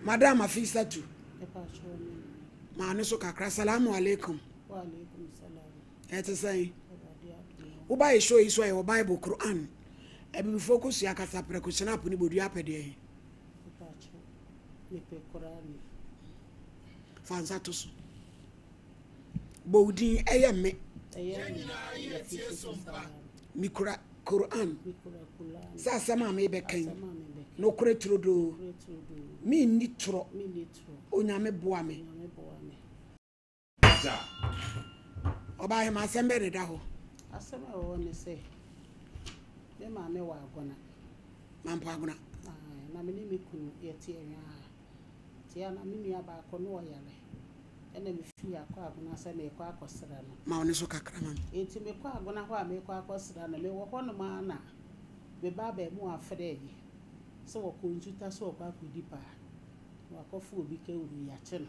Madam Afisatu. Maa ne so kakra. Salamu alaikum. Ɛte sɛn? Woba yɛ show yi so a yɛwɔ Bible, Quran, abibifoɔ kosua kasa prɛko, hyɛn ne bodua apɛ deɛ. Fa nsa to so. Bɔ wo din ɛyɛ me. Mikura Quran. Sɛ asɛm a mebɛka yi, nokorɛ turodoo. Menni torɔ. Onyame boa me. Ɔbaahema asɛm bɛn na ɛda hɔ? Asɛm a ɛwɔ hɔ ne sɛ, me maame wɔ Agona. Mampo Agona. Na me ne me kunu yɛte Ɛhwa ha. Nti a na me nua baako no ɔyare. Ɛna mefii akɔ Agona sɛ merekɔ akɔsra no. Ma wo ne so kakra ma me. Nti mekɔ Agona hɔ a merekɔ akɔsra no, mewɔ hɔnom ara na me ba abaamua frɛɛ me sɛ wɔkɔ Nsuta sɛ ɔkɔ akɔdi paa. Na wakɔfa obi kawuro, yɛakye no.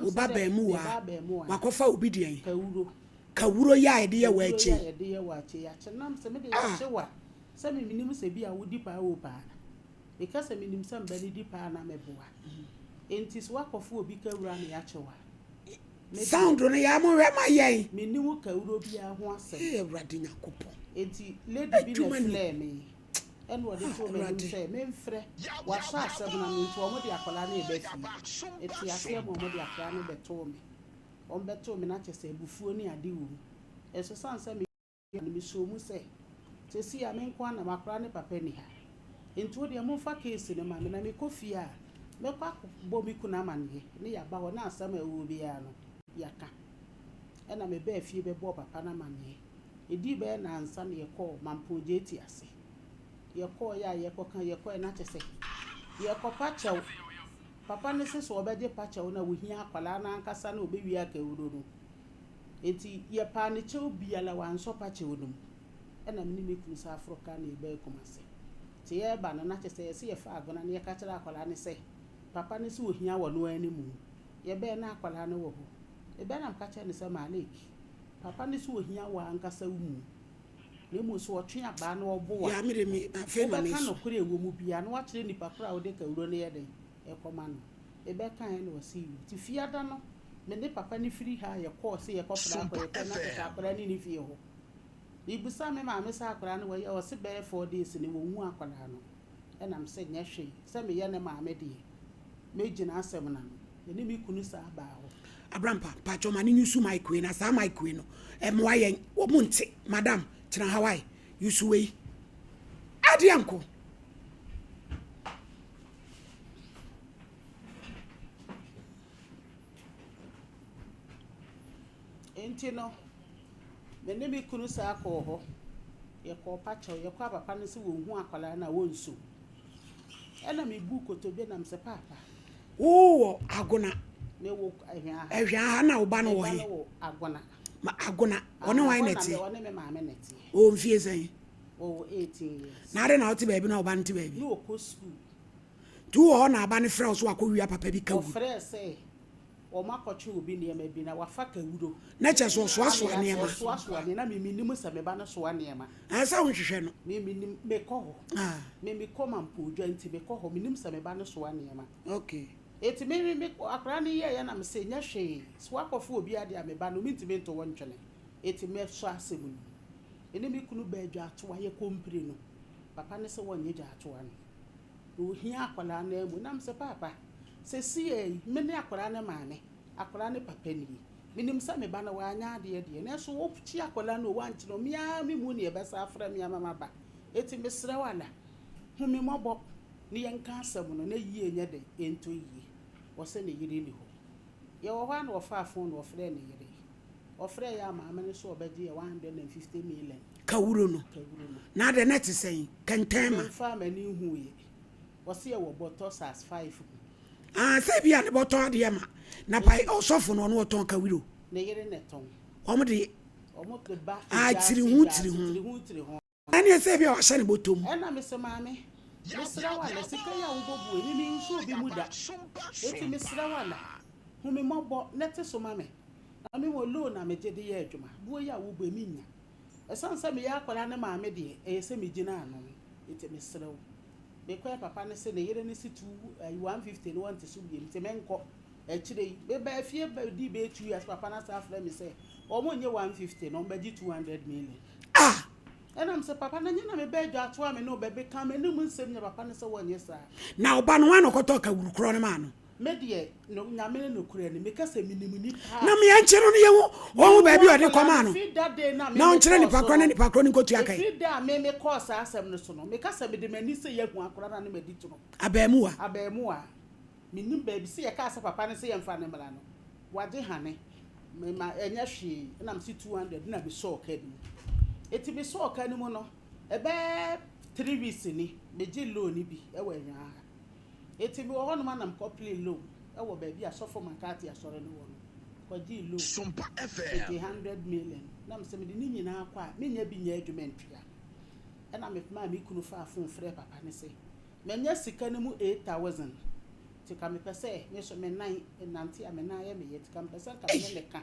Wo ba baamuwa wakɔfa obi deɛn? Kawuro. Kawuro yɛ a yɛde yɛ waakye. Kawuro yɛ a yɛde yɛ waakye. Yɛakye nam sɛ mede ah. yɛakye wa sɛ menim sɛ bi a wodi paa o paa. Meka sɛ menim sɛ mba no di paa na meboa. Enti sɛ wakɔfa obi kawuro a na yɛakye wa. Sound no yɛ mo hwɛ ma yɛn. Menni wo kawuro biara ho asɛm. Ee Awurade Nyankopɔn. Enti lady bi na ɛfrɛɛ me. Ɛna ɔde too m'anim sɛ memfrɛ. Wɔasɔ asɛm no ano nti wɔde akwadaa no reba fie. Ɛte aseɛ ma wɔde akwadaa no bɛtoo me. Wɔbɛtoo me no na kyerɛ sɛ abufuo ne ade wɔ mu. Nso sane sɛ meyɛ no, mesɔɔ mu sɛ seesei a me nko ara na m'akwadaa ne papa nni ha. Nti wo deɛ momfa case no ma me na mekɔ fie a mɛkɔ akɔbɔ me kunu amaneɛ ne yɛaba hɔ na asɛm a ɛwɔ hɔ biara no yɛaka. Ɛna mebaa fie bɛbɔɔ papa no amaneɛ. Ɛdii bɛyɛ nnansa na yɛkɔɔ Mampong Gyeti ase. Yɛkɔeɛ a yɛkɔka, yɛkɔeɛ na kyerɛ sɛ yɛrekɔpa kyɛw. Papa no se sɛ ɔbɛgye pa kyɛw no a, ɔhia akwadaa no ankasa na ɔbɛwie akawuro no. Enti yɛpaa no kyɛw biara, wansɔ pa kyɛw no mu. Ɛna me ne me kunu san foro kaa na yɛbaa Kumasi. Nti yɛreba no, na kyerɛ sɛ yɛse yɛfa agona na yɛka kyerɛ akwadaa no sɛ papa no se ɔhia wɔ no ara ne mu. Yɛbaeɛ na akwadaa no wɔ hɔ. Mebɛɛ na meka kyerɛɛ no sɛ, Malik, Papa no sɛ ohia wo ankasa wo mu, na mmom sɛ ɔtwe abaa na ɔbo wo a, wobɛka nokorɛ a ɛwɔ mu biara na woakyerɛ nipa korɔ a wode kawuro no yɛ dɛn rekɔma no. Mebɛkaeɛ na ɔse yoo. Nti fiada no me ne papa no firi ha a yɛkɔɔ sɛ yɛkɔfrɛ akwadaa, yɛkɔɛ na kyerɛ sɛ akwadaa no nni fie hɔ. Mebisaa me maame sɛ akwadaa no wɔ he a, ɔse bɛyɛ 4 days ni wɔnhuu akwadaa no. Ɛna mese nyɛ hwee, sɛ meyɛ ne maame deɛ, mɛgyina asɛm no ano. Me ne me kunu saa baa hɔ. Abrampa, mpakyɛw ma no nyusu mic wei na saa mic wei no ɛmoa yɛn, wɔn nte, madam tena ha wae, yusu wei. Adeɛ nko. Enti no, me ne me kunu saa kɔɔ hɔ. Yɛkɔɔ pakyɛw, yɛkɔ a papa no se wɔnhu akwadaa no a wɔnsu. Ɛna mebuu kotodwe na mesɛ paapa. Wowɔ Agona? Mewɔ Ahwea ha. Ahwea ha na wo ba no wɔ he? Me ba no wɔ Agona. Ma Agona, ɔne hwan na ɛteɛ? Ɔne me maame na ɛteɛ. Ɔwɔ mfie sɛn? Ɔwɔ 18 years. Na adɛn na wote baabi na wo ba no te baabi? Na ɔkɔ sukuu. Nti wowɔ hɔ na aba no frɛ wo sɛ wakɔwia papa bi ka wu? Ɔfrɛɛ sɛ wɔakɔtwe obi nneɛma bi na wafa kawuro. Na kyerɛ sɛ ɔsoasoa nneɛma. Ɔsoasoa nneɛma. Na me mennim sɛ me ba no soa nneɛma. Ɛɛ sɛ wonhwehwɛ no. Me mennim, mekɔ hɔ. Ah. Me mekɔ Mampɔdwa nti mekɔ hɔ, mennim sɛ me ba no soa nneɛma. Okay. Enti me me me akwadaa no yɛeɛ na mese nyɛ hwee, sɛ woakɔfa obi adeɛ a me ba no mentumi nto wo ntwene. Enti mɛsɔ asɛm no mu. Me ne me kunu baa Dwaatoa, yɛkɔ mpire no, papa no se wɔnnye Dwaatoa no. Na ohia akwadaa no amu. Na mesɛ, Paapa, seesei yi, me ne akwadaa no maame, akwadaa no papa nie. Menim sɛ me ba no, wanyɛ adeɛ deɛ, nanso wokye akwadaa no o, woankye no o, me ara me mu na yɛbɛsan afrɛ me ama maba. Enti mesrɛ wo ala, hu me mmɔbɔ na yɛnka asɛm no na yie nyɛ dɛn, ɛntɔ yie. Ɔse ne yere nni hɔ. Yɛwɔ hɔ ara na ɔfaa fon na ɔfrɛɛ ne yere. Ɔfrɛɛ yɛ a maame no sɛ ɔbɛgye yɛ 150 million. Kawuro no. Kawuro no. Na adɛn na ɛte sɛn? Kɛntɛn ma. Memfaa m'ani nhuuiɛ. Ɔse ɛwɔ bɔtɔ size 5 mu. Ah, sɛ ebia ne bɔtɔ adeɛ ma. Na pa ɔsɔfo no ɔno ɔtɔn kawuro. Ne yere na ɛtɔn. Wɔn de. Wɔn de ba Ah, gyaase tiri ho gyaase tiri ho. tiri ho tiri ho. Ɛneɛ sɛ ebia wahyɛ ne bɔtɔ mu. Ɛna mese maame, mesrɛ wo ala, sika yi a wobɔ buo yi, me menhwɛ obi mu da. Enti mesrɛ wo ala, hu me mmɔbɔ na te so ma me. Na me wɔ loan a megye de yɛ adwuma, buo yi a wobɔ yi, mennya. Ɛsiane sɛ meyɛ akwadaa ne maame deɛ, ɛyɛ sɛ megyina ano. Enti mesrɛ wo. Mekɔɛ papa no se ne yere no se two ayi 150 no wɔnte so biom nti menkɔ. Akyire yi, mebaa fie bɛdii bɛyɛ 2 years papa no asan afrɛ me sɛ wɔn nnye 150 no wɔn bɛgye 200 million. Ah! Ɛna mesɛ papa no nyɛ na mebɛɛ dwatoa a me ne wo bɛbeka m'anim nsɛm nyɛ papa no sɛ wɔnyɛ saa. Na ɔba no hwan na ɔkɔtɔɔ kawuru korɔ no maa no? Me deɛ, no, Nyame ne nokorɛ ni, meka sɛ menim nnipa a. Na me yɛnkye no no yɛhu ɔhu baabi a ɔde kɔmaa no, Ɛfiri da day no a me na ɔnkyerɛ mekɔɔ nipa so korɔ na no, nipa korɔ no nkɔtua ka yi. ɛfiri da a me mekɔɔ saa asɛm no so no, meka sɛ mede m'ani sɛ yɛahu akwadaa no a na madi toro. Abaamuwa. Abaamuwa. Mennim baabi, sɛ yɛkaa sɛ papa no sɛ yɛmfa no mmra no, wagye hane, mema ɛnyɛ hwee, ɛna mese 200 na mesɔɔ ka no mu. Enti mesɔɔ ka no mu no, ɛbɛyɛ 3 weeks ni, megye loan bi wɔ Anwaa ha. Enti mewɔ hɔnom a na mekɔ play loan wɔ baabi a Sɔfo McCarthy asɔre no wɔ no. Kɔgyee loan. Sompa Megyee FM. 100 million. Na mesɛ mede ne nyinaa kɔ a, menya bi nyɛ adwuma ntua. Ɛna memaa me kunu faa phone frɛɛ papa no sɛ, manya sika no mu 8,000. Nti ka mepɛ sɛ me nso me nan, nante a me nan ayɛ me yɛ. Nti ka mepɛ sɛ nka me ne ne ka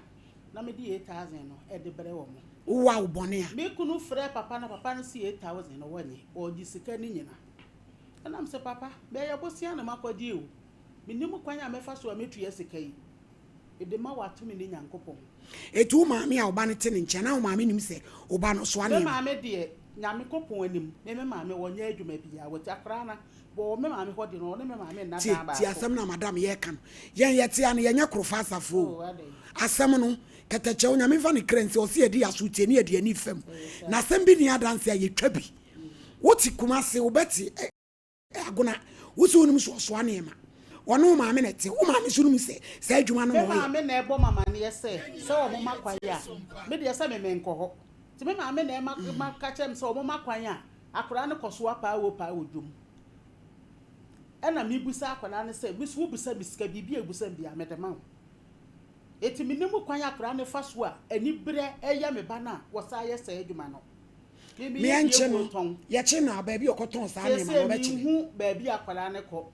na mede 8,000 no de brɛ wɔn. Wowa wo bɔne a. Me kunu frɛɛ papa no, papa no se 8,000 no wɔnyɛ. Ɔregye sika no nyinaa. Ɛna mesɛ papa, bɛyɛ bosea na makɔgye o. Mennim kwan a mɛfa so a mɛtua sika yi. Mede ma wo ato me ne Nyankopɔn. Eti wo maame a wo ba no te ne nkyɛn na wo maame nim sɛ wo ba no soa Me nneɛma? maame deɛ, Nyankopɔn anim, me me maame ɔnyɛ adwuma biara. Wɔte akwadaa no, wɔ me maame hɔ deɛ no, ɔne me maame nna Tie, dan tie baako. asɛm no a madam yɛreka no. Yɛn yɛte ha no, yɛnyɛ Korofo asafo o. Oh, adɛn? Asɛm no, kɛtɛkyɛw, Nyame mfa ne kra nsi, ɔse yɛde yɛn aso tie ne yɛde yɛn ani fam. Ɛyɛ saa. Na asɛm bi nni adanse a, yɛtwa bi. Wote Kumasi, wobɛte Agona, wo se wonim sɛ ɔsoa nneɛma. Ɔne wo maame na ɛte. Wo maame nso nim sɛ saa adwuma no Me na ɔyɛ. maame na ɛbɔ me amaneɛ sɛ, sɛ wɔn ma kwan a, me deɛ sɛ me menkɔ hɔ. Nti me maame na ɛma ma ka kyerɛ me sɛ wɔn ma kwan a, akwadaa no kɔ so apaa paa wɔ dwom. Ɛna mebisa akwadaa no sɛ, me so wobisa me sika, biribi a ebisa me biara mede ma wo. Eti menim kwan a akwadaa no fa so a aniberɛ ɛyɛ me ba no a wɔsan yɛ saa adwuma no. Me meyɛ Meɛnkye fie no, tɔn. yɛkye no a, baabi a ɔkɔtɔn saa nneɛma no, Seesei wɔbɛkye no. menhu baabi a akwadaa no kɔ.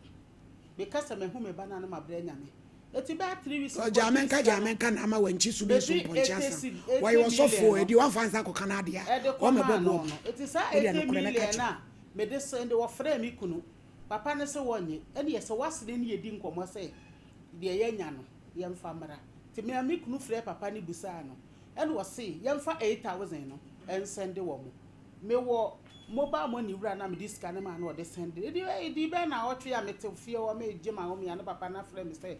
Meka sɛ mahu me ba no a na mabrɛ Nyame. Eti bɛyɛ 3 weeks Gyaa mekɔgye menka sika gyaa no. menka na ama wankyi so bi nso Mede mpɔnkye 80 asɛm. cedi, Wɔyɛ 80 ɔsɔfoɔ, million ɛdeɛ no wamfa nsa akɔka no adeɛ a, ɛde wɔmmɛbɔ kɔmaa boɔ no mu. no. Eti saa Wodeɛ 80 nokorɛ mɛka million kyerɛ no a mede sɛnde wɔfrɛɛ me kunu. Papa no sɛ wɔnnye. Ɛne sɛ wasene ne yɛdi nkɔmmɔ sɛ deɛ yɛanya no yɛmfa mmra. Nti me a me kunu frɛɛ papa no bisaa no. Ɛna ɔse yɛmfa 8,000 no ɛnsɛnde wɔ mo. Mewɔ mobile money wura na mede sika no maa no ɔde sɛnde. Ɛdi ɛdi bɛn na ɔtwe a mete fie hɔ megye ma home a ne papa no afrɛ me sɛ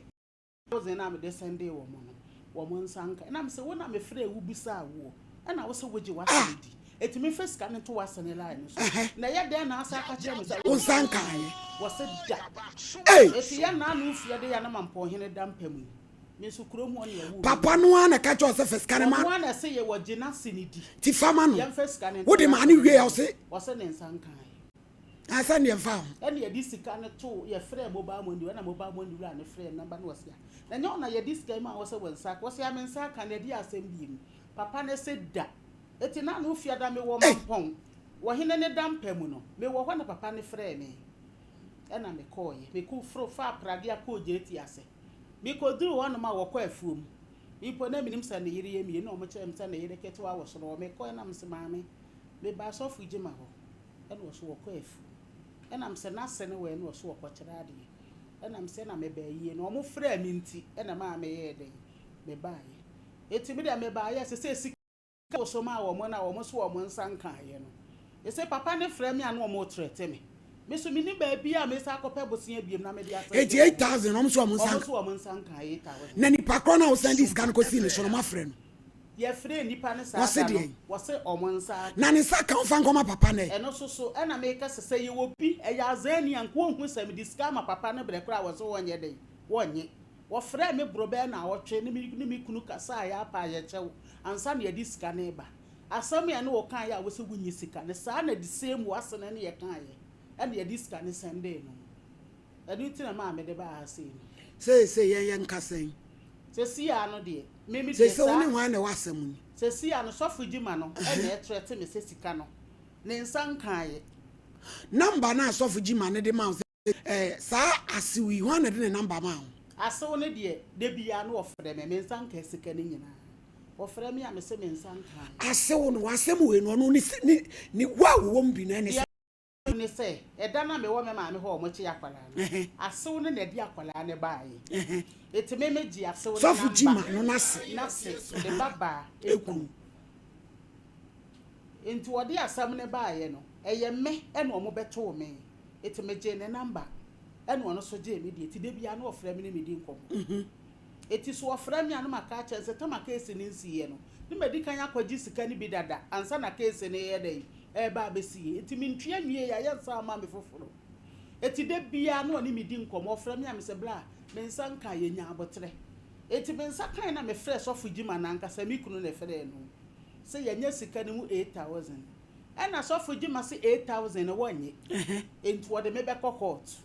thousand a mede sɛnde wɔ mo no wɔn nsa nka. Ɛna mesɛ wo na mefrɛ wo bisaa woɔ. Ɛna wo sɛ wogye w'asɛm di. Eti mefa sika no to w'asɛne line no so. Na ɛyɛ dɛn na asa aka kyerɛ me sɛ Wo nsa nkaeɛ. Wɔse da. Ei! Eti yɛn naano fie de yɛ na mampɔnhene da mpa mu yi. Me nso kurom hɔ ne ɛwoo me. Papa no ara na ɛka kyerɛ wo sɛ fa sika no ma. Ɔno ara na ɛsɛ yɛ wɔgye n'ase ne di. Ti fa ma no. Yɛmfa sika no nto Wode maa no n'asene wie a line. ɔse. Ɔse ne nsa nkaeɛ. Ansa ne yɛmfa ho. Ɛna yɛde sika no to yɛfrɛ mobile money ɛna mobile money wura no frɛ number no ɔse a na nyɛ ɔna yɛde sika yi ma wɔ sɛ wɔ nsa aka ɔse a me nsa aka na ɛde asɛm bie mu papa no se da eti na no fiada me wɔ mampɔn wɔhene ne da mpa mu no mewɔ hɔ na papa no frɛ me ɛna mekɔɔyɛ mekɔ foro fa aprade akɔɔ gye ase mekɔduru hɔnom a wɔkɔ afuom mpo na menim sɛ ne yere yɛ mmienu na ɔmo kyerɛ me sɛ ne yere ketewa wɔ soro hɔ mekɔɛ na mese maame meba asɔfo gyima hɔ ɛna ɔso wɔkɔ afuom ɛnam sɛ n'ase ne wɔ ɛna ɔso wɔkɔkyerɛ adeɛ ɛnam sɛ na mebaa yie na ɔmo frɛ me nti ɛna maa meyɛɛ dɛn mebaayɛ eti me deɛ mebaayɛ sɛ sɛ sika so maa wɔn na wɔn so wɔn nsa nkaayɛ no ɛsɛ papa ne frɛ me a na wɔn retrɛte me me so me ni baabi a mesa akɔpɛ bosea biem na mede asɛ 88,000 ɔmo so ɔmo nsa ɔmo nka. so wɔn nsa nkaayɛ 8,000. Na nipa korɔ no a wosan de sika no kɔsii ne so no moafrɛ no. Yɛfrɛ nipa no saa Wɔse da no deɛn? wɔse ɔmo nsa aka. Na ne nsa ka ɔmfa nkɔma papa no ɛ. Ɛno so so ɛna meka sɛ sɛ yɛwɔ bi ɛyɛ azani a nka ɔnhu sɛ mede sika ama papa no berɛ koraa a wɔse wɔnyɛ dɛn wɔnyɛ. Wɔfrɛ me boro bɛyɛ na awɔtwe ne me ne me kunu kasa a yɛapa a yɛkyɛw ansa na yɛde sika no ba. Asɛm yɛ ne wɔkaeɛ a wɔsɛ wonyi sika no saa na the same wasene ne yɛkaeɛ ɛna yɛde sika no sɛndee no no. Ɛno nti na maa mede baa ha sei no. Seesei yɛn yɛn nkasa yi. Seesei a no deɛ me me deɛ Seesei wo ne saa hwan na ɛwɔ asɛm yi? Seesei a no sɔfo gyima no ɛna ɛtrɛte me sɛ sika no ne nsa nkaeɛ. Number no a sɔfo gyima no de ma wo sɛ ɛɛ saa asew yi hwan na de ne number maa wo? Asew no deɛ da biara no wɔfrɛ me me nsa nka sika no nyinaa. Wɔfrɛ me a me se me nsa nkaeɛ. Asew no w'asɛm wei no ɔno ne ne ne wo a wowɔ mu bi no ɛne sɛ. ne sɛ, ɛda no a mewɔ me maame hɔ a wɔkye akwadaa no, asew no na ɛde akwadaa no baeɛ. Enti me megye asew no Sɔfo namba, Gyima no n'ase. N'ase, ne ba baa ekunu. Enti wɔde asɛm no baeɛ no, ɛyɛ me na wɔbɛtoo me. Enti megyee ne namba, ɛna ɔno nso gyee me deɛ. Enti da biara na ɔfrɛ me ne me di nkɔmmɔ. Enti sɛ ɔfrɛ me a na maka akyerɛ no sɛ tam a case no nsiiɛ no, na madi kan akɔgye sika no bi dada ansa na case no reyɛ dɛn, ɛreba abɛsie. Enti mentua nwieeɛ a, yɛnsan mma me foforɔ. Enti da biara na ɔne me di nkɔmmɔ. Ɔfrɛ me a, mesɛ bra, me nsa nkaeɛ, nya aboterɛ. Enti me nsa kaeɛ na mefrɛɛ Sɔfo Gyimah no ankasa, me kunu na ɛfrɛɛ no, sɛ yɛanya sika no mu 8000. Ɛna Sɔfo Gyimah se 8000 no wɔnnye, enti ɔde me bɛkɔ court.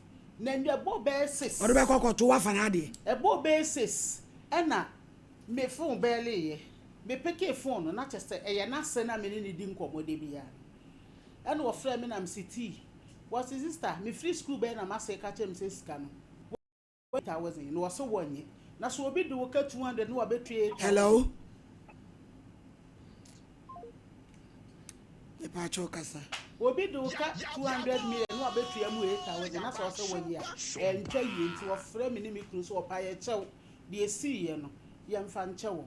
Na ɛbɔɔ bɛyɛ sis. Ɔde bɛkɔ kɔto wafa n'adeɛ. Ɛbɔɔ bɛyɛ sis ɛna me phone bɛɛleeɛ. Me pekee phone no na kyerɛ sɛ ɛyɛ n'ase na me ne no di nkɔmmɔ da biara no. Ɛna ɔfrɛɛ me na mese tii. Ɔse sister me firi school bɛyɛ na m'ase ka kyerɛ me sɛ sika no 8000 na ɔse wɔnnye. Na sɛ obi de wo ka 200 na wabɛtua 8000. Hello. Mepaakyɛw kasa. Obi de wo ka 200 million na wabetua mu 8000 na sɛ ɔsɛ wɔyi a, ɛntwa yie nti ɔfrɛ me ne me kunu sɛ ɔpa yɛ kyɛw, deɛ ɛsiiɛ no yɛmfa nkyɛ wɔn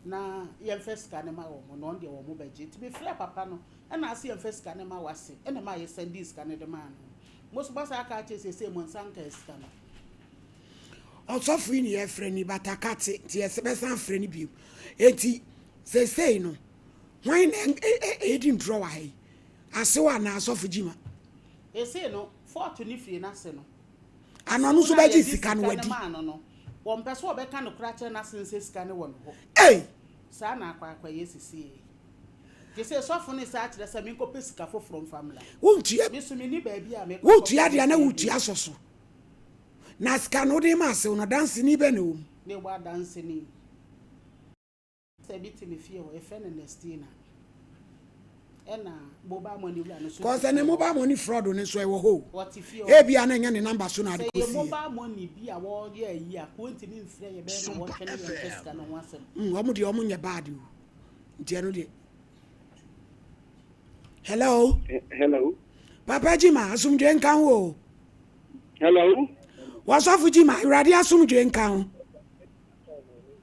na yɛmfa sika no ma wɔn na ɔno deɛ wɔn bɛgye. Nti mefrɛɛ papa no ɛna ase yɛmfa sika no ma wase ɛna maa yɛsɛndii sika no de maa no. Mo nso moasan aka akyerɛ seesei mo nsa nkaa sika no. Ɔsɔfo yi ne yɛfrɛ no Batakate nti yɛbɛsan afrɛ no bio. Enti seesei no Hwan na ɛredi ntorɔ wɔ ha yi? Asew anaa Asɔfo Gyima? Ese no, fɔɔto ne fie n'ase no. Ana ɔno nso bɛgye sika no wadi? Maa no no, wɔmpɛ sɛ wɔbɛka nokorɛ akyerɛ n'ase no sɛ sika no wɔ ne hɔ. Ei! Saa na akɔ akɔyɛ sesie. Gye sɛ sɔfo no saa kyerɛ sɛ menkɔpɛ sika foforɔ mfa mmra. Wontua. Me nso menni baabi a mekɔ Wotua deɛ na wotua sɔ so. Na sika no wode ma asew no, danseni bɛn na ɛwɔ mu? Ne wɔ adanseni. Sɛ bi te me fie hɔ, yɛfrɛ no Nestina. Ɛna mobile money wura no nso te Cause fie ne hɔ. mobile money fraud no nso ɛwɔ hɔ o. Ɔte fie hɔ. Ebia na ɛnyɛ ne number so na ade Sɛ yɛ kɔsiiɛ. mobile money bi a wɔyɛ ayi a, kò ntumi mfrɛ yɛ bɛyɛ na wɔtwe ne yɛn mpɛ sika no ho asɛm. Mm, wɔn deɛ wɔn nyɛ bad o. Nti ɛno deɛ. Hello. Hello. Papa Jima, asomdwe nka ho o. Hello. Wɔsɔfo Jima, Awurade asomdwe nka ho.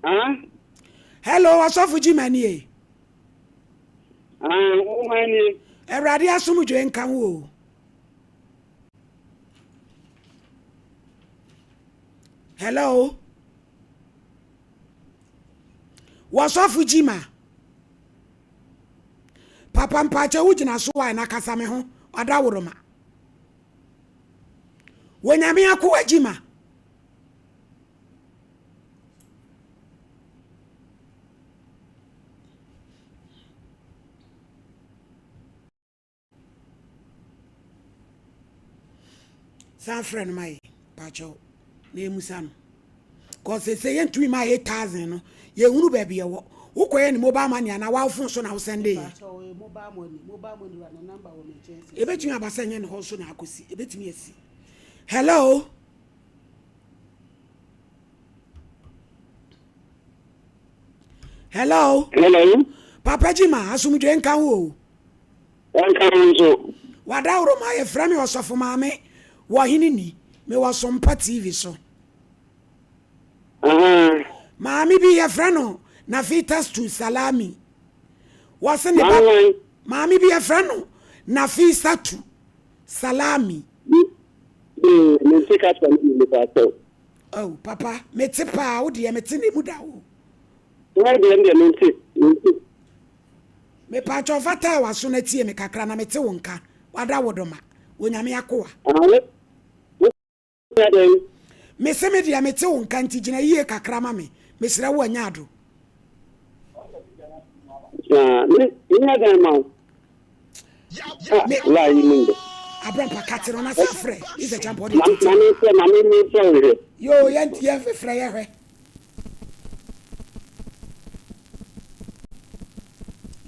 Ah? Hello, ɔsɔfo Jima nie. Ah, wo hwan nie? Awurade asomdwe nka wo o. Hello. Wɔsɔfo Jima. Papa mpakyɛ wo gyina so a na kasa me ho ɔdaworoma. Wonyame akoa Jima. San frɛ no ma yɛ pakyɛw na yɛmusa no kɔ sese yɛntumi ma 8000 no yɛhunu baabi ɛwɔ wokɔyɛ ne mobile money anaa wo phone so na wosɛnde yɛ ɛbɛtumi aba sɛ nyɛ ne hɔ so na akɔsi ɛbɛtumi asi hello Hello. Hello. Papa Jima, asomdwe nka wo o. Nka wo nso. Wadaworo ma yɛfrɛ me ɔsɔfo maame wɔ hene ni mewɔ Sompa TV so. Maame bi yɛfrɛ no Nafita Stu Salami. Wɔse ne ba maame bi yɛfrɛ no Nafisa Tu Salami. Mente kasa no bi mepa kyɛw. Oh papa mete paa wo deɛ mete na emu da o. Wo deɛ deɛ mente mente. Mepa kyɛw fa taa waso na tie me kakra na mete wo nka wada wo doma Onyame akoa. Ah wo wo sɛ dɛn. Mese me deɛ mete wo nka nti gyina yie kakra ma me mesrɛ wo anya ado. Na me menyɛ dɛn ma wo. Me Abrampa kate no na sa frɛ is a champ ɔde tete. Ma me frɛ ma me me frɛ wo hwɛ. Yo yɛn yɛn frɛ yɛ hwɛ.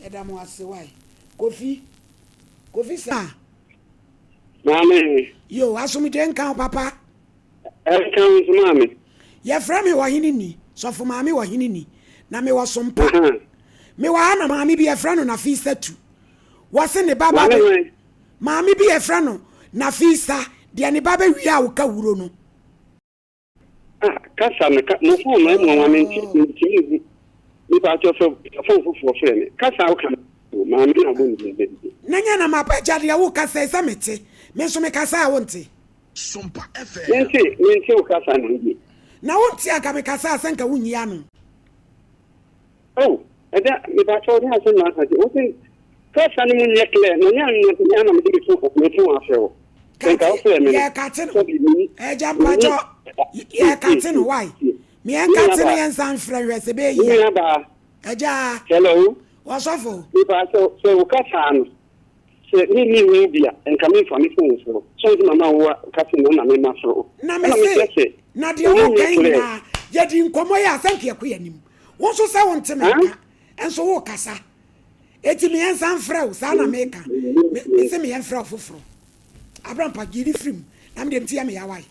Yɛda mo ase wae. Kofi Kofi sa. Maame. Yo asomdwe nka wo papa. Ɛnka wo nso maame. Yɛfrɛ me ɔhene ni, sɔfo maame ɔhene ni, na mewɔ sompa. Mewɔ ha na maame bi yɛfrɛ no Nafisatu. Wɔse ne ba ba bɛ. Maame bi yɛfrɛ no Nafisa deɛ ne ba bɛwia a wo ka wuro no. Ah kasa no ka mo phone no ɛmu nwanwa mente mentumi nhu mepa kyɛw fɛ phone foforɔ frɛ me kasa a woka no maame na abɔ ne din bɛbi. Na nyɛ na mapa agya deɛ wo kasa yi sɛ mete me nso me kasa a wonte. Mente mente wo kasa no yie. Na wonte anka me kasa a sɛ nka wonyi ano. Oh ɛda mepakyɛw ne asɛm na aka sɛ wose kasa no mu nyɛ clear na nyɛ nyɛ na mede me phone me phone afrɛ wo sɛ nka wofrɛ me no yɛkate no ɛgya mpakyɛw yɛkate no why meɛnkate no yɛnsa mfrɛ nhwɛ sɛ bɛyɛ yie ɛgya hello ɔsɔfo mepakyɛw sɛ wo kasa no Sɛ me nni ho bi a, nka me nfa me phone mfrɛ wo. Sɛ wo de mama wo a ka se no na me ma frɛ wo. Na me se, na deɛ wo ka yi nyinaa, yɛ di nkɔmɔ yi a sɛ nka yɛ kɔ yɛ anim. Wo nso sɛ wo nte me nka, nso wo kasa. Eti me yɛ nsa mfrɛ wo, saa na me ka. Me se me yɛ mfrɛ wo foforo. Abrampa, gye di firi mu, na me deɛ me ti yɛ me ya wae.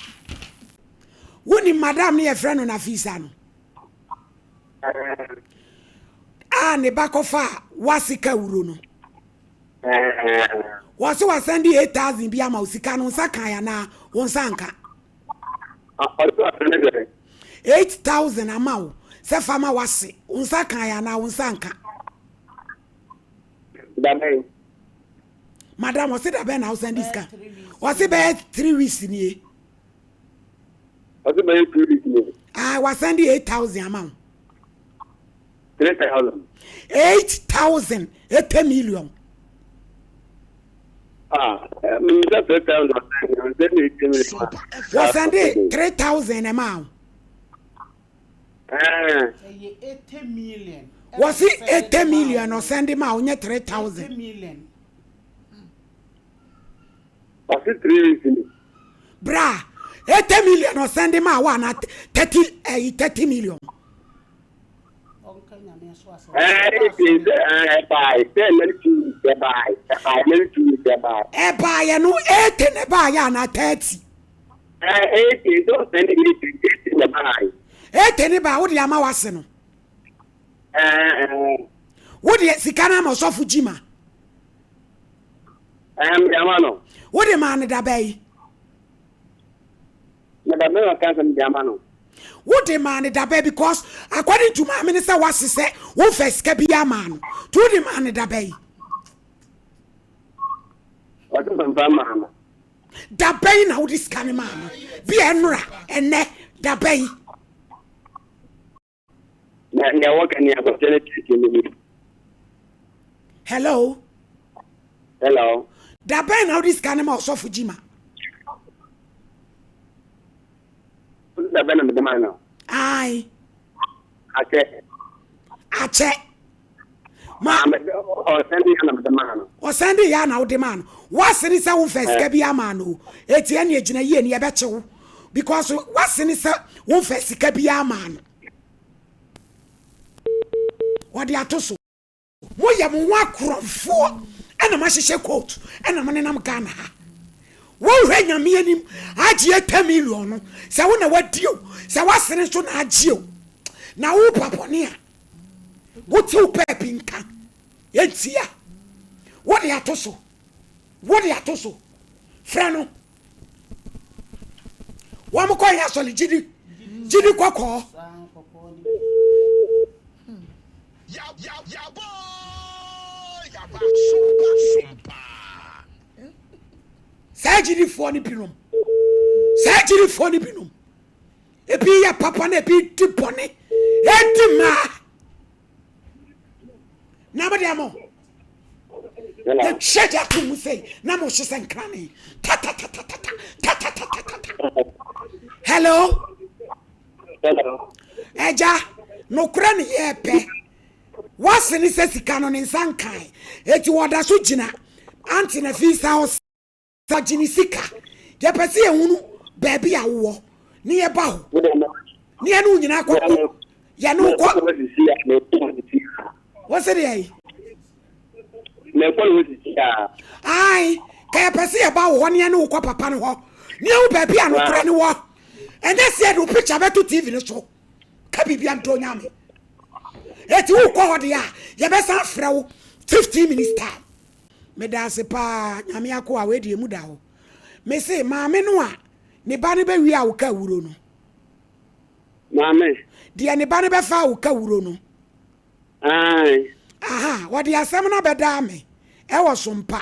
Wo nim madam no yɛ frɛ no Nafisa no? A ne ba kɔ fa wase ka wuro no. Wɔse wasɛnde 8000 bi ama wo sika no nsa kan anaa wo nsa nka? 8000 ama wo sɛ fa ma wase wo nsa kan anaa wo nsa nka? Madam ɔse da bɛn na wo sɛnde sika? Ɔse bɛyɛ 3 weeks nie. Ɔse bɛyɛ 3 weeks nie. Ah wasɛnde 8000 ama wo. 3000. 8000 80 million. Ah, mmisa 3000 ɔsɛn de 80 million. Wɔsɛn de 3000 na ɛma wo. Ɛyɛ 80 million. Wɔsi 80 million ɔsɛn de ma wo nyɛ 3000. Ɔsi 3 weeks ni. Bra 80 million ɔsɛn de ma wo ana 30 ɛyi 30 million. Ɛbaeɛ no 80 na ɛbaeɛ anaa 30? 80 ne baa wode ama wase no wode sika no ama ɔsɔfo gyima wode maa no daba yi Na da bɛn ɔka sɛ mede ama no? Wo de maa no da bɛn because according to maame no sɛ wase sɛ wo nfa sika bi amaa no nti wo de maa no da bɛn? Ɔse memfa maa no. Da bɛn na wode sika no maa no? Bi a ɛnora, ɛnɛ, da bɛn? Na nea wɔka ni akɔkyɛ ne tete no bi. Hello. Hello. Da bɛn na wode sika no ma ɔsɔfo Jima? Da bɛn na mede ma no? Ae. Akyɛ. Akyɛ. Ma. Ɔsɛn de yɛ na mede ma no. Ɔsɛn de yɛ na wode ma no. Wase ne sɛ womfa sika bi ama no. Eti ɛne egyina yie ne yɛbɛkye wo. Because wase ne sɛ womfa sika bi ama no. Wɔde ato so. Moyɛ mo ho akorɔmfoɔ ɛna moahyehyɛ coat ɛna monenam Ghana ha. Wohwɛ Nyame anim agye 80 million no sɛ wo na wadi o sɛ w'asene nso na agye o na wo pa bɔne a wote wo pɛɛpi nka ɛntia wode ato so wode ato so frɛ no. Wɔn kɔ yɛ asɔre gyidi gyidi kɔkɔɔ. Saa gyidifoɔ no binom saa gyidifoɔ no binom ebi yɛ papa na ebi di bɔne edi mmaa. Na mo deɛ mo yɛtwa gya to mu sei na mo hye sɛ nkrane tatatatata tatatatata hello ɛgya nokorɛ ne yɛpɛ wase ne sɛ sika no ne nsa nkan eti wɔda so gyina ante na fi sa hɔ Fa gye ne sika. Yɛpɛ sɛ yɛhunu baabi a wowɔ ne yɛba hɔ ne yɛne wo nyinaa kɔ yɛne wo kɔ. Wo se deɛ yi? Ae, ka yɛpɛ sɛ yɛba wo hɔ ne yɛne wo kɔ papa no hɔ ne yɛhu baabi a nokorɛ no wɔ. Ɛnyɛ sɛ yɛde wo picture bɛto TV no so ka biribia ntɔ Nyame. Eti wokɔ hɔ deɛ a yɛbɛsan frɛ wo 15 minutes time. Meda ase paa Nyame akoa wei deɛ emu da hɔ. Mese maame no a ne ba no bɛwia wo ka wuro no. Maame. Deɛ ne ba no bɛfa wo ka wuro no. Ae. Aha, wɔde asɛm no abɛdaa me ɛwɔ so mpa.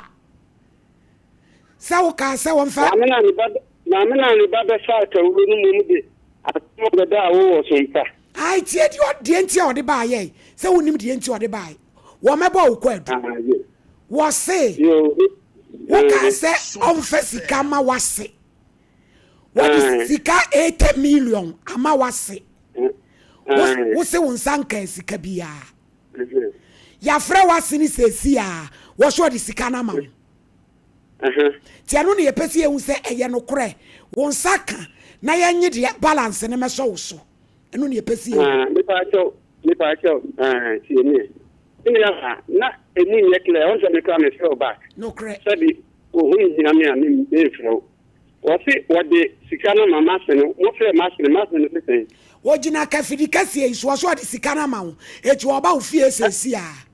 Sɛ wokaa sɛ wɔmfa. Maame no a ne ba maame no a ne ba bɛfaa kawuro no mmom de asɛm abɛdaa wo wɔ so mpa. Ae, tie deɛ deɛ nti a ɔde baayɛe, sɛ wonim deɛ nti ɔde bae. Wɔmɛbɔ wo kwaadu. Wɔse wokaa sɛ ɔmfa sika ma wase. Wɔde sika 80 million ama wase. Wose wo nsa nkaa sika biara. Yɛafrɛ wase no seesei a, wɔso ɔde sika no ama wo. Nti ɛno na yɛpɛ sɛ yɛhu sɛ ɛyɛ nokorɛ. Wo nsa ka na yɛnye deɛ balance no mɛsɔ wo so. Ɛno na yɛpɛ sɛ yɛhu. Mepaakyɛw, mepaakyɛw, tie me. Me nua baa, na emu nyɛ clear, ɔn sɛ me koraa mefrɛ wo back. Nokorɛ. Sɛbi wo ho nhia me a, me memfrɛ wo. Wɔse wɔde sika no ma m'ase no, mofrɛɛ m'ase no, m'ase no se sɛn? Wɔgyina kafidi kɛseɛ yi so, ɔse ɔde sika no ama wo, eti ɔba wo fie seesei ara.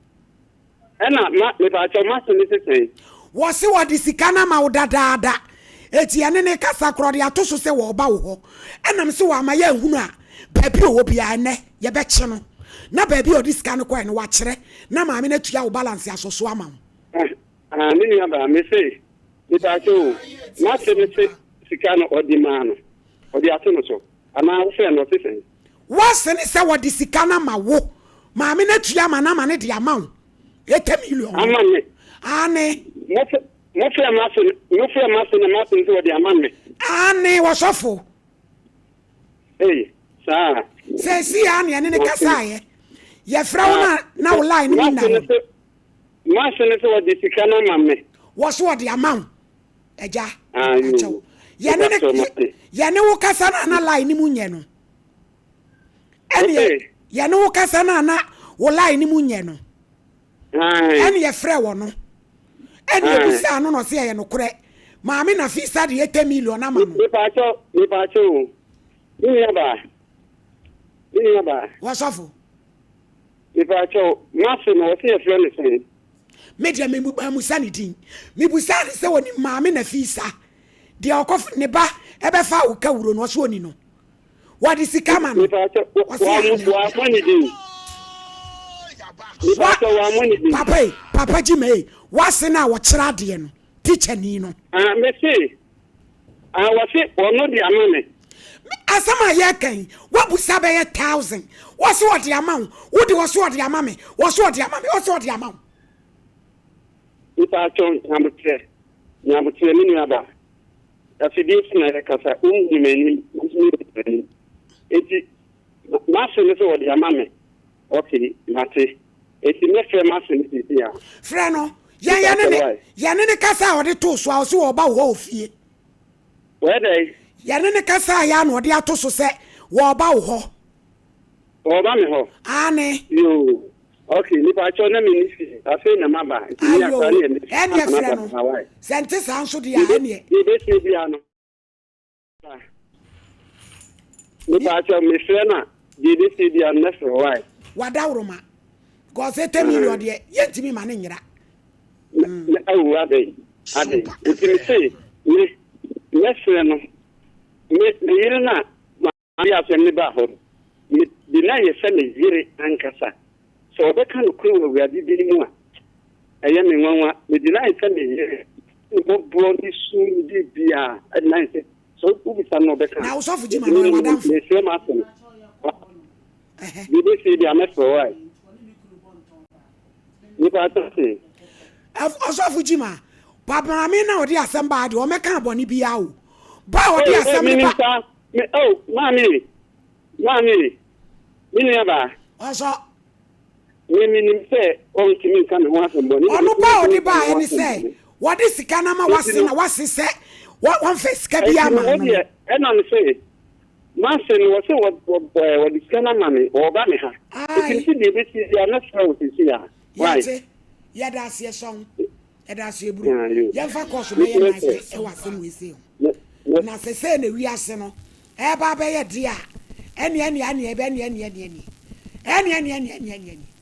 Ɛna ma, mepaakyɛw, m'ase no se sɛn? Wɔse wɔde sika no ama wo dadaada, eti yɛne no rekasa koraa ɔde ato so sɛ wɔreba wo hɔ. Ɛna mese wama yɛanhunu a, baabi a ɔwɔ biara ɛnnɛ yɛbɛkye no. Na baabi a ɔde sika no kɔɛ no wakyerɛ, na maame no atua wo balance asɔ so ama wo. Ah, me nua baa, mese, mepaakyɛw o, m'ase no se sika no ɔde maa no, ɔde ato no so, anaa wofrɛ no ɔse sɛn? W'ase ne sɛ wɔde sika no ama wo, maame no atua ama no ama no de ama wo, 80 million no. Ama me. Aane. Mofrɛ m'ase no, mofrɛ m'ase no, m'ase no sɛ wɔde ama me. Aane, ɔsɔfo. Ei, saa. Seesei ara na yɛne no kasaeɛ. Yɛfrɛ wo no a, na wo line no mu nna hɔ. M'ase ne sɛ wɔde sika no ama me. Wɔ so wɔde ama wo. Agya, akyɛw. Yɛne ne yɛne wo kasa no ana line no mu nyɛ no. Ɛne yɛne wo kasa no ana wo line no mu nyɛ no. Ɛne yɛfrɛ wɔ no. Ɛne ebusaa no na ɔse ɛyɛ nokorɛ. Maame Nafisa de 80 million ama no. Mepaakyɛw, mepaakyɛw o. Me nua baa. Me nua baa. Wɔsɔfo. Mepaakyɛw, m'ase no wɔse yɛfrɛ no sɛn? Me deɛ me mamusa ne din. Mebusaa no sɛ onim maame Nafisa deɛ ɔkɔ ne ba ɛbɛfa wo kawuro no ɔse oni no. Wɔde sika ma no. Mepaakyɛw, Ɔse ane. wammɔ ne din. Mepaakyɛw, wammɔ ne din. Papa yi, papa Jimmy ei, w'ase no a ɔkyerɛ adeɛ no, teacher ni no. Ah, mese, Ah, wɔse ɔno de ama me. Asɛm a yɛreka yi, woabusa bɛyɛ thousand. Wɔse ɔde ama wo, wo de wɔse ɔde ama me, wɔse ɔde ama me, wɔse ɔde ama wo. Mepaakyɛw, nyabotrɛ, nyabotrɛ me nua ba. Afidie so na yɛkasa, wonhunu m'anim, me nso menhunu w'anim. Enti, m'ase ne sɛ ɔde ama me. Okay, mate. Enti mɛfrɛ m'ase no seesei ara. Frɛ no. Yɛn yɛne ne yɛne ne kasa a ɔde too so a ɔse wɔba wo hɔ wɔ fie. Wɔyɛ dɛn? Yɛne ne kasa a yɛ a na ɔde ato so sɛ wɔba wo hɔ. Wɔba me hɔ? Aane. Yoo. Okay, mepaakyɛw na menni fie. Afei na maba. Nti me akora ne yɛ me. Ɛneɛ frɛ no. Sɛ nte saa nso deɛ a ɛneɛ. Deɛ ɛbɛsie biara no. Mepaakyɛw mefrɛ no a deɛ ɛbɛsie biara no mɛfrɛ wo why? Wadaworoma because 80 million deɛ yɛntumi ma no nyera. Awo adɛn adɛn nti mese me mɛfrɛ no me me yere no a made asɛm no baa hɔ no mede no ayɛ sɛ me yere ankasa sɛ ɔbɛka nokorɛ wɔ Awurade din mu a ɛyɛ me nwanwa mede no ayɛ sɛ me yere Ne mmɔborɔ ne su ne biribiara ɛde nan sɛ sɛ wobisa no ɔbɛka. Na wosɔfo gyima no ɔyɛ w'adamfo. Mesrɛ m'asɛm. Biribi si bi a mɛfrɛ wo ae. Nipa atɔ se. Ɔsɔfo gyima, pa maame na ɔde asɛm baa deɛ ɔmɛka bɔne biara o. Ba a ɔde asɛm no ba. Me oh maame maame me nua baa. Ɔsɔ. Me menim sɛ ɔntumi nka me ho asɛm bɔne. Ɔno ba a ɔde baeɛ ne sɛ wɔde sika no ama wase na wase sɛ wɔmfa sika bi ama no. Ɛnti ɛna me sɛ mase no wɔsɛ wɔde sika no ama me wɔba me ha. Ɛnti me sɛ deɛ ɛbɛsi bia mɛfrɛ wo sisi a. Yɛte yɛda aseɛ sɔn yɛda aseɛ buru yɛmfa kɔɔso bɛyɛ nan pɛ ɛwɔ asɛm wei sei ho. Na sɛ sɛ na wiase no ɛba abɛyɛ deɛ a ɛne ɛne ɛne ɛne ɛne ɛne ɛne ɛne ɛne ɛne ɛne ɛne ɛne.